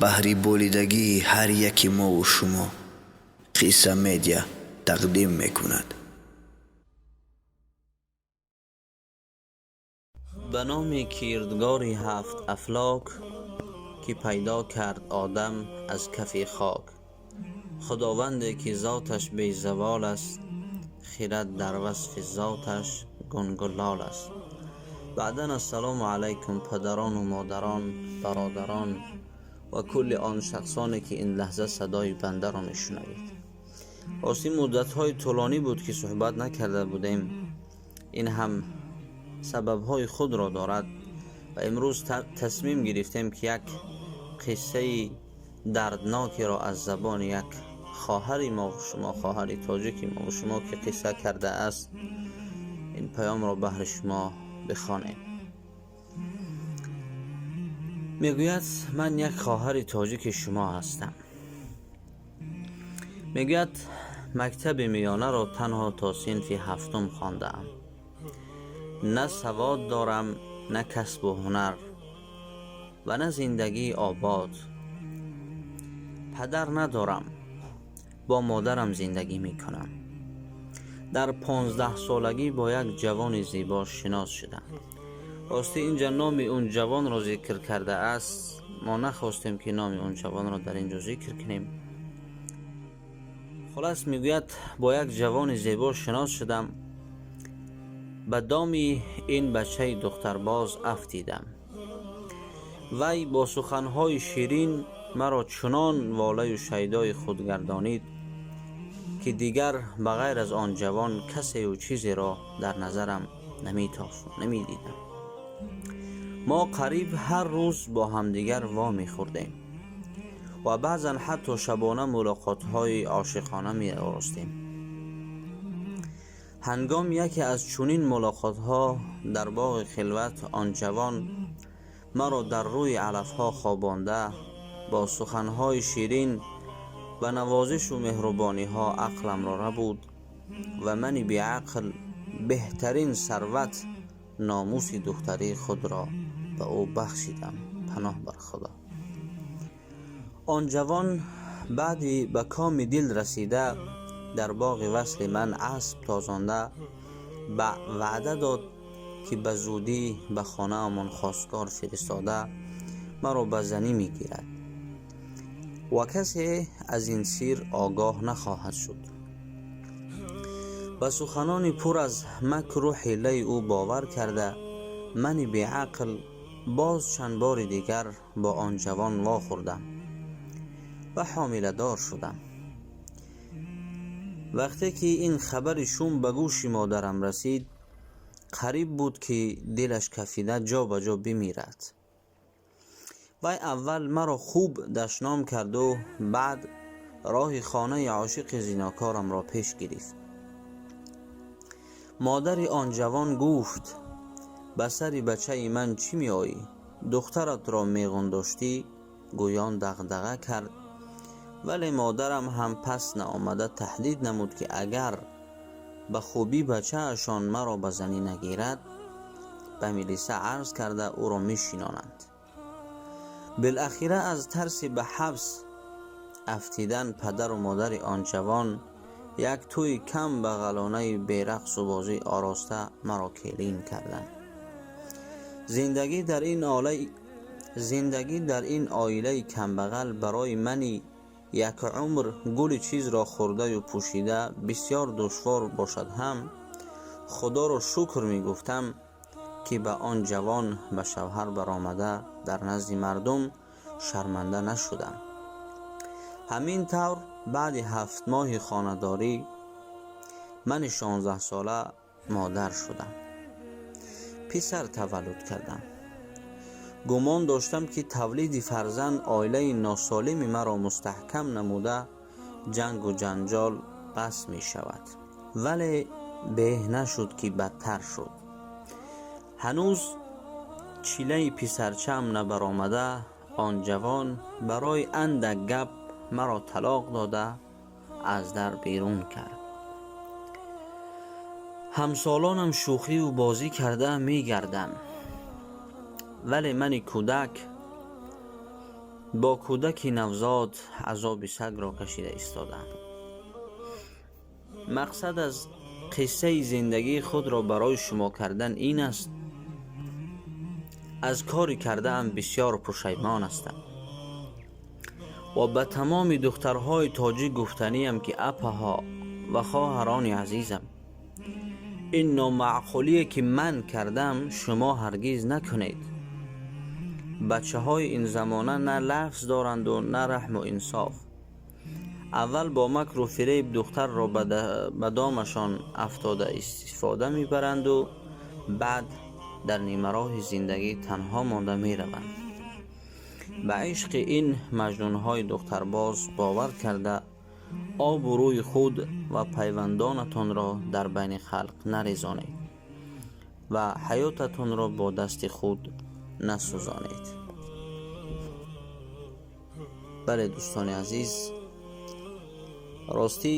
Баҳри болидагии ҳар яки мову шумо Қисса Медиа тақдим мекунад. Ба номи кирдгори ҳафт афлок, ки пайдо кард одам аз кафи хок. Худованде ки зоташ безавол аст, хирад дар васфи зоташ гунгу лол аст. Баъдан ассалому алайкум падарону модарон, бародарон ва кулли он шахсоне ки ин лаҳза садои бандаро мешунавед. Рости муддатҳои тӯлонӣ буд ки суҳбат накарда будем. Ин ҳам сабабҳои худро дорад ва имрӯз тасмим гирифтем ки як қиссаи дарднокеро аз забони як хоҳари мо ва шумо, хоҳари тоҷики мо ва шумо ки қисса кардааст, ин паёмро баҳри шумо бихонем. Мегӯяд: ман як хоҳари тоҷики шумо ҳастам. Мегӯяд: мактаби миёнаро танҳо то синфи ҳафтум хондаам. На савод дорам, на касбу ҳунар ва на зиндагии обод. Падар надорам, бо модарам зиндагӣ мекунам. Дар 15 солагӣ бо як ҷавони зебо шинос шудам. Рости инҷа номи он ҷавонро зикр кардааст. Мо нахостем ки номи он ҷавонро дар ин ҷо зикр кунем. Хулас, мегӯяд, бо як ҷавони зебо шинос шудам, ба доми ин бачаи духтарбоз афтидам. Вай бо суханҳои ширин маро чунон волаю шайдои худ гардонид, ки дигар ба ғайр аз он ҷавон касею чизеро дар назарам наметофт, намедидам. Мо қариб ҳар рӯз бо ҳамдигар вомехӯрдем ва баъзан ҳатто шабона мулоқотҳои ошиқона меоростем. Ҳангом яке аз чунин мулоқотҳо дар боғи хилват он ҷавон маро дар рӯи алафҳо хобонда, бо суханҳои ширин ва навозишу меҳрубониҳо ақламро рабуд ва мани беақл беҳтарин сарват, номуси духтарии худро ба ӯ бахшидам. Паноҳ бар Худо. Он ҷавон баъди ба коми дил расида, дар боғи васли ман асп тозонда, ба ваъда дод, ки ба зудӣ ба хонаамон хостгор фиристода, маро ба занӣ мегирад ва касе аз ин сир огоҳ нахоҳад шуд. Ба суханони пур аз макру ҳилаи ӯ бовар карда, мани беақл боз чанд бори дигар бо он ҷавон вохӯрдам ва ҳомиладор шудам. Вақте ки ин хабари шум ба гӯши модарам расид, қариб буд, ки дилаш кафида ҷо ба ҷо бимирад. Вай аввал маро хуб дашном карду баъд роҳи хонаи ошиқи зинокорамро пеш гирифт. Модари он ҷавон гуфт: «Ба сари бачаи ман чӣ меоӣ? Духтаратро меғундоштӣ», гӯён дағдаға кард. Вале модарам ҳам пас наомада таҳдид намуд, ки агар ба хубӣ бачаашон маро ба занӣ нагирад, ба милиса арз карда ӯро мешинонанд. Билахира аз тарси ба ҳабс афтидан падару модари он ҷавон як тӯи кам бағалонаи берақсу бозӣ ороста маро келин карданд. Зиндагӣ дар ин оилаи камбағал барои мани як умр гули чизро хӯрдаю пӯшида бисёр душвор бошад ҳам, Худоро шукр мегуфтам, ки ба он ҷавон ба шавҳар баромада дар назди мардум шарманда нашудам. Ҳамин тавр баъди 7 моҳи хонадорӣ мани 16сола модар шудам, писар таваллуд кардам. Гумон доштам, ки тавлиди фарзанд оилаи носолими маро мустаҳкам намуда, ҷангу ҷанҷол бас мешавад, вале беҳ нашуд, ки бадтар шуд. Ҳанӯз чилаи писарчаам набаромада, он ҷавон барои андак гап маро талоқ дода, аз дар берун кард. Ҳамсолонам шӯхиву бозӣ карда мегарданд, вале мани кӯдак Бо кӯдаки навзод азоби сагро кашида истодаам. Мақсад аз қиссаи зиндагии худро барои шумо кардан ин аст, аз кори кардаам бисёр пушаймон ҳастам ва ба тамоми духтарҳои тоҷик гуфтаниям, ки апаҳо ва хоҳарони азизам, ин номаъқулие ки ман кардам, шумо ҳаргиз накунед. Бачаҳои ин замона на лафз доранду на раҳму инсоф. Аввал бо макру фиреб духтарро ба домашон афтода истифода мебаранду баъд дар нимароҳи зиндагӣ танҳо монда мераванд. Ба ишқи ин маҷнунҳои духтарбоз бовар карда, обу рӯи худ ва пайвандонатонро дар байни халқ нарезонед ва ҳаётатонро бо дасти худ насӯзонед. Бале, дӯстони азиз, ростӣ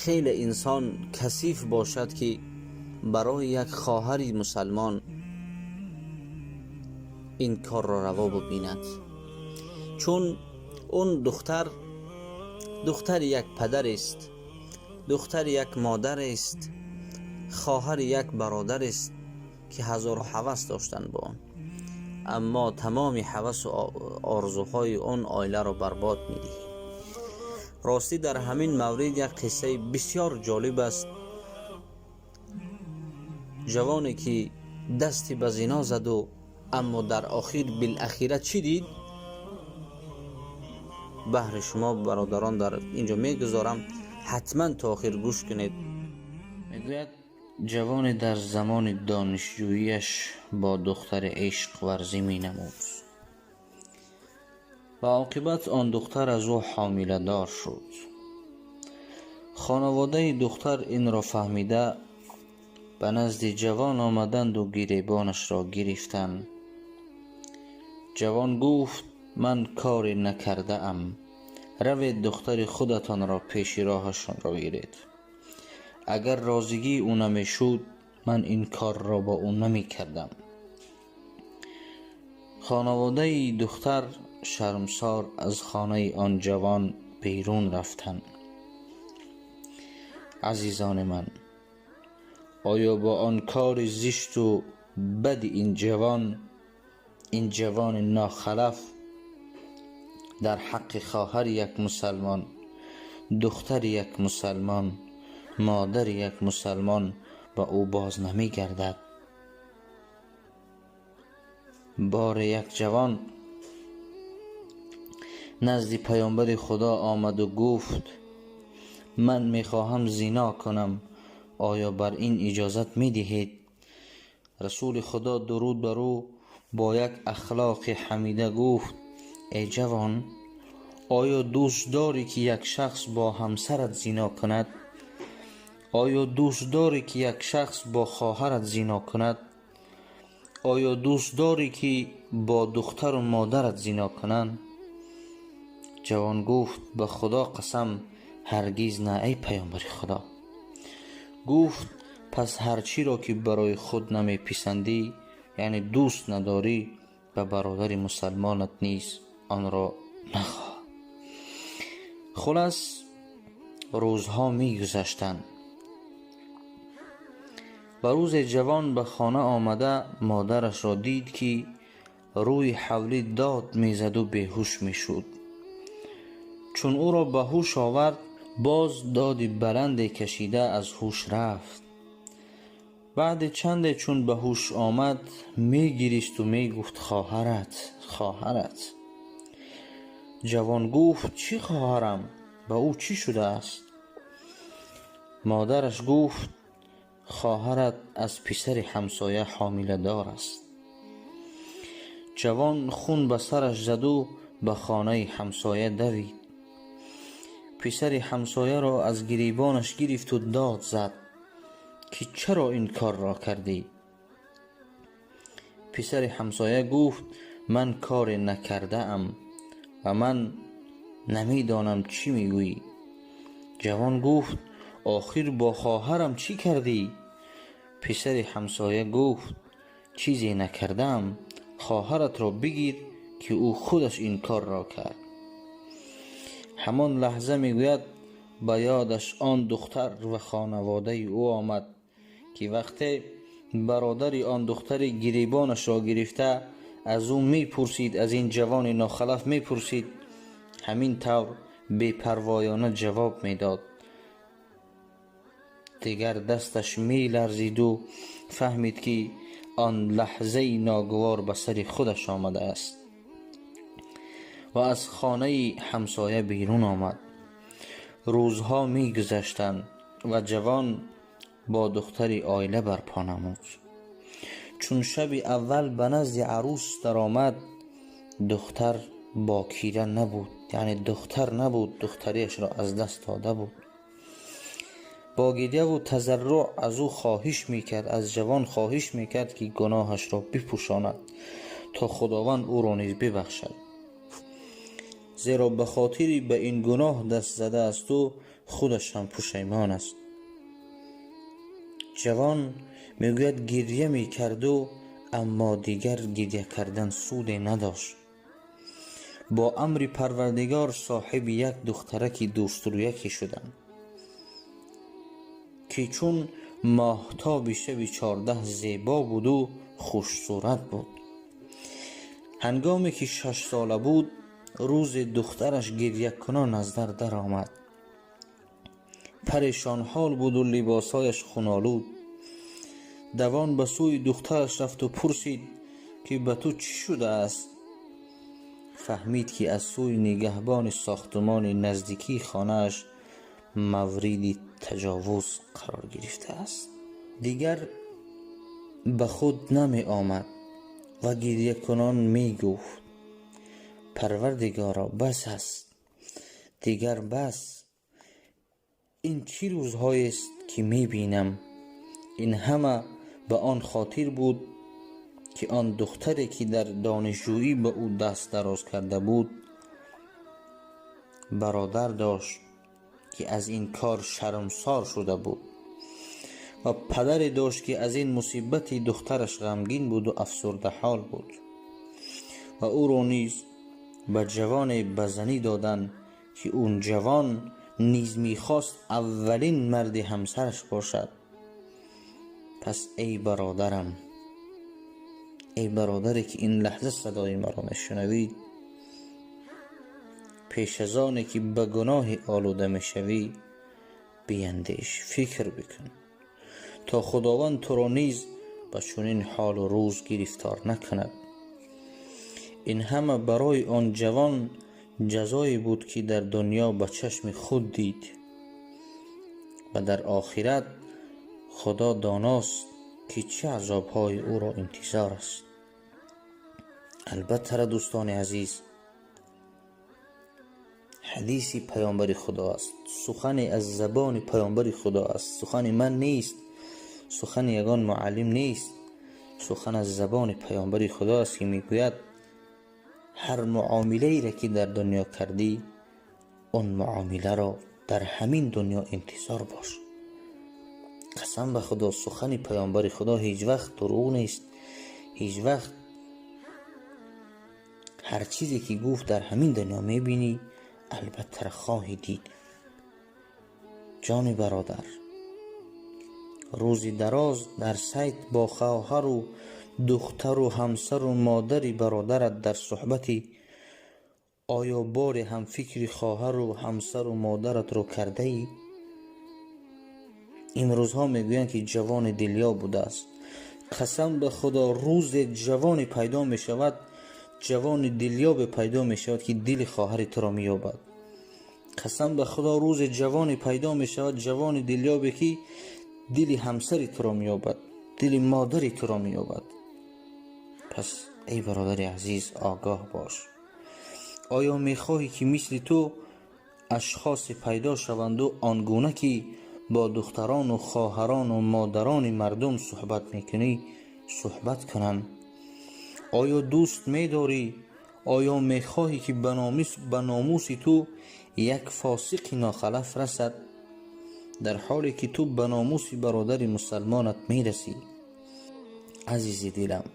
хеле инсон касиф бошад, ки барои як хоҳари мусалмон ин корро раво бубинад, чун он духтар духтари як падарест, духтари як модарест, хоҳари як бародарест, ки ҳазору ҳавас доштанд бо он, аммо тамоми ҳавасу орзуҳои он оиларо барбод медиҳӣ. Ростӣ дар ҳамин маврид як қиссаи бисёр ҷолиб аст. Ҷавоне ки дасти ба зино заду, аммо дар охир билахира чӣ дид, баҳри шумо бародарон дар инҷо мегузорам, ҳатман то охир гӯш кунед. Мегӯяд, ҷавоне дар замони донишҷӯияш бо духтари ишқ варзӣ менамуд ва оқибат он духтар аз ӯ ҳомиладор шуд. Хонаводаи духтар инро фаҳмида ба назди ҷавон омаданду гиребонашро гирифтанд. Ҷавон гуфт: ман коре накардаам, равед духтари худатонро пеши роҳашонро гиред. Агар розигии ӯ намешуд, ман ин корро бо ӯ намекардам. Хонаводаи духтар шармсор аз хонаи он ҷавон берун рафтанд. Азизони ман, оё бо он кори зишту бади ин ҷавон, ин ҷавони нохалаф дар ҳаққи хоҳари як мусалмон, духтари як мусалмон, модари як мусалмон ба ӯ боз намегардад? Боре як ҷавон назди паёмбари Худо омаду гуфт: ман мехоҳам зино кунам, оё бар ин иҷозат медиҳед? Расули Худо дуруд бар ӯ бо як ахлоқи ҳамида гуфт: эй ҷавон, оё дӯст дорӣ, ки як шахс бо ҳамсарат зино кунад? Оё дӯст дорӣ, ки як шахс бо хоҳарат зино кунад? Оё дӯст дорӣ, ки бо духтару модарат зино кунанд? Ҷавон гуфт: ба Худо қасам, ҳаргиз на, эй паёмбари Худо. Гуфт: пас ҳар чиро ки барои худ намеписандӣ, яъне дӯст надорӣ, ба бародари мусалмонат низ онро нахоҳ. Хулас, рӯзҳо мегузаштанд ва рӯзе ҷавон ба хона омада модарашро дид, ки рӯи ҳавлӣ дод мезаду беҳуш мешуд. Чун ӯро ба ҳуш овард, боз доди баланде кашида аз ҳуш рафт. Баъди чанде чун ба ҳуш омад, мегиристу мегуфт: хоҳарат, хоҳарат. Ҷавон гуфт: чӣ хоҳарам? Ба ӯ чӣ шудааст? Модараш гуфт: хоҳарат аз писари ҳамсоя ҳомиладор аст. Ҷавон хун ба сараш заду ба хонаи ҳамсоя давид. Писари ҳамсояро аз гиребонаш гирифту дод зад, ки чаро ин корро кардӣ? Писари ҳамсоя гуфт: ман коре накардаам ва ман намедонам чӣ мегӯӣ. Ҷавон гуфт: охир бо хоҳарам чӣ кардӣ? Писари ҳамсоя гуфт: чизе накардаам, хоҳаратро бигир, ки ӯ худаш ин корро кард. Ҳамон лаҳза мегӯяд ба ёдаш он духтар ва хонаводаи ӯ омад ки вақте бародари он духтари гиребонашро гирифта аз ӯ мепурсид, аз ин ҷавони нохалаф мепурсид, ҳамин тавр бепарвоёна ҷавоб медод. Дигар дасташ меларзиду фаҳмид ки он лаҳзаи ногувор ба сари худаш омадааст ва аз хонаи ҳамсоя берун омад. Рӯзҳо мегузаштанд ва ҷавон бо духтари оила барпо намуд. Чун шаби аввал ба назди арӯс даромад, духтар бокира набуд, яъне духтар набуд, духтариашро аз даст дода буд. Бо гиряву тазарруъ аз ӯ хоҳиш мекард, аз ҷавон хоҳиш мекард ки гуноҳашро бипӯшонад то Худованд ӯро низ бибахшад, зеро ба хотири ба ин гуноҳ даст задаасту худаш ҳам пушаймон аст. Ҷавон мегӯяд гирья мекарду, аммо дигар гирья кардан суде надошт. Бо амри Парвардигор соҳиби як духтараки дӯстрӯяке шуданд ки чун моҳтоби шаби 14 зебо буду хушсурат буд. Ҳангоме ки 6 сола буд, рӯзе духтараш гирьякунон аз дар даромад. Парешонҳол буду либосҳояш хунолуд. Давон ба сӯи духтараш рафту пурсид ки ба ту чӣ шудааст? Фаҳмид ки аз сӯи нигаҳбони сохтумони наздикии хонааш мавриди таҷовуз қарор гирифтааст. Дигар ба худ намеомад ва гирьякунон мегуфт: Парвардигоро, бас аст, дигар бас. Ин чӣ рӯзҳоест ки мебинам? Ин ҳама ба он хотир буд ки он духтаре ки дар донишҷӯӣ ба ӯ даст дароз карда буд бародар дошт ки аз ин кор шармсор шуда буд ва падаре дошт ки аз ин мусибати духтараш ғамгин буду афсурдаҳол буд ва ӯро низ ба ҷавоне ба занӣ доданд ки он ҷавон низ мехост аввалин марди ҳамсараш бошад. Пас эй бародарам, эй бародаре ки ин лаҳза садои маро мешунавид, пеш аз оне ки ба гуноҳе олуда мешавӣ биандеш, фикр бикун то Худованд туро низ ба чунин ҳолу рӯз гирифтор накунад. Ин ҳама барои он ҷавон ҷазое буд ки дар дунё ба чашми худ дид ва дар охират Худо доност ки чӣ азобҳои ӯро интизор аст. Албатта, дӯстони азиз, ҳадиси паёмбари Худо аст, сухане аз забони паёмбари Худо аст, сухани ман нест, сухани ягон муаллим нест, сухан аз забони паёмбари Худо аст ки мегӯяд ҳар муомилаеро ки дар дунё кардӣ, он муомиларо дар ҳамин дунё интизор бош. Қасам ба Худо, сухани паёмбари Худо ҳеҷ вақт дурӯғ нест, ҳеҷ вақт ҳар чизе ки гуфт дар ҳамин дунё мебинӣ, албатта хоҳӣ дид. Ҷони бародар, рӯзи дароз дар сайт бо хоҳару духтару ҳамсару модари бародарат дар суҳбатӣ, оё боре ҳам фикри хоҳару ҳамсару модаратро кардаӣ? Имрӯзҳо мегӯянд ки ҷавони дилёб будааст. Қасам ба Худо, рӯзе ҷавоне пайдо мешавад, ҷавони дилёбе пайдо мешавад ки дили хоҳари туро меёбад. Қасам ба Худо, рӯзе ҷавоне пайдо мешавад, ҷавони дилёбе ки дили ҳамсари туро меёбад, дили модари туро меёбад. Пас эй бародари азиз, огоҳ бош. Оё мехоҳӣ ки мисли ту ашхосе пайдо шаванду он гуна ки бо духтарону хоҳарону модарони мардум суҳбат мекунӣ суҳбат кунанд? Оё дӯст медорӣ? Оё мехоҳӣ ки ба номуси ту як фосиқи нохалаф расад, дар ҳоле ки ту ба номуси бародари мусалмонат мерасӣ? Азизи дилам,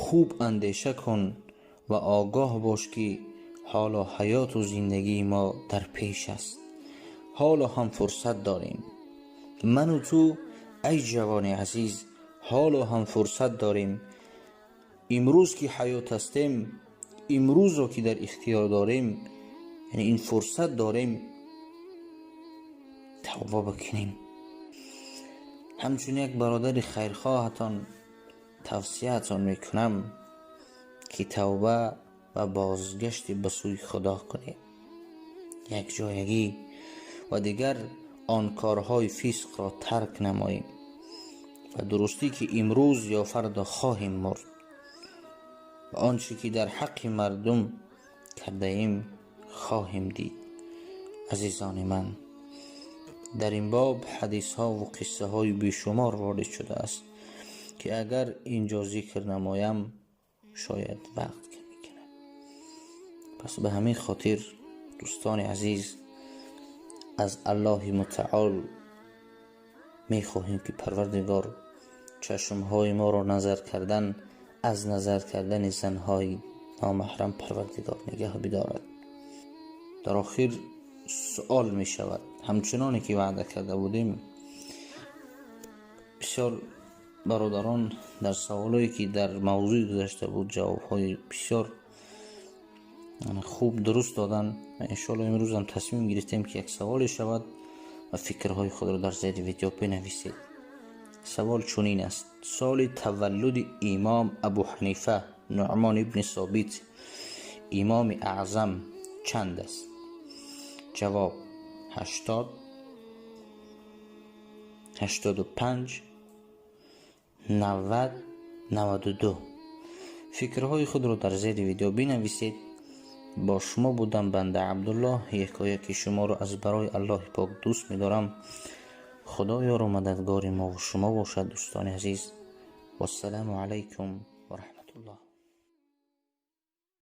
хуб андеша кун ва огоҳ бош, ки ҳоло ҳаёту зиндагии мо дар пеш аст. Ҳоло ҳам фурсат дорем. Ману ту, ай ҷавони азиз, ҳоло ҳам фурсат дорем. Имрӯз ки ҳаёт ҳастем, имрӯзро ки дар ихтиёр дорем, яъне ин фурсат дорем, тавба бикунем. Ҳамчун як бародари хайрхоҳатон тавсияатон мекунам, ки тавба ва бозгашти ба сӯи Худо кунед якҷоягӣ ва дигар он корҳои фисқро тарк намоем. Ва дурустӣ, ки имрӯз ё фардо хоҳем мурд ва он чӣ ки дар ҳаққи мардум кардаем хоҳем дид. Азизони ман, дар ин боб ҳадисҳо ва қиссаҳои бешумор ворид шудааст, ки агар инҷо зикр намоям, шояд вақт кам кунад. Пас ба ҳамин хотир, дӯстони азиз, аз Аллоҳи Мутаол мехоҳем, ки Парвардигор чашмҳои моро назар кардан аз назар кардани занҳои номаҳрам Парвардигор нигаҳ бидорад. Дар охир суол мешавад, ҳамчуноне ки ваъда карда будем, бисёр бародарон дар саволое ки дар мавзӯи гузашта буд, ҷавобҳои бисёр хуб, дуруст доданд. Иншоалло, имрӯзам тасмим гирифтем, ки як саволе шавад ва фикрҳои худро дар зери видео бинависед. Савол чунин аст: соли таваллуди имом Абу Ҳанифа Нуъмон ибни Собит, имоми аъзам, чанд аст? Ҷавоб: 80, 85, 90, 92. Фикрҳои худро дар зери видео бинависед. Бо шумо будам банда Абдуллоҳ. Якояки шуморо аз барои Аллоҳи пок дӯст медорам. Худо ёру мададгори мову шумо бошад, дӯстони азиз. Вассалому алайкум ва раҳматуллоҳ.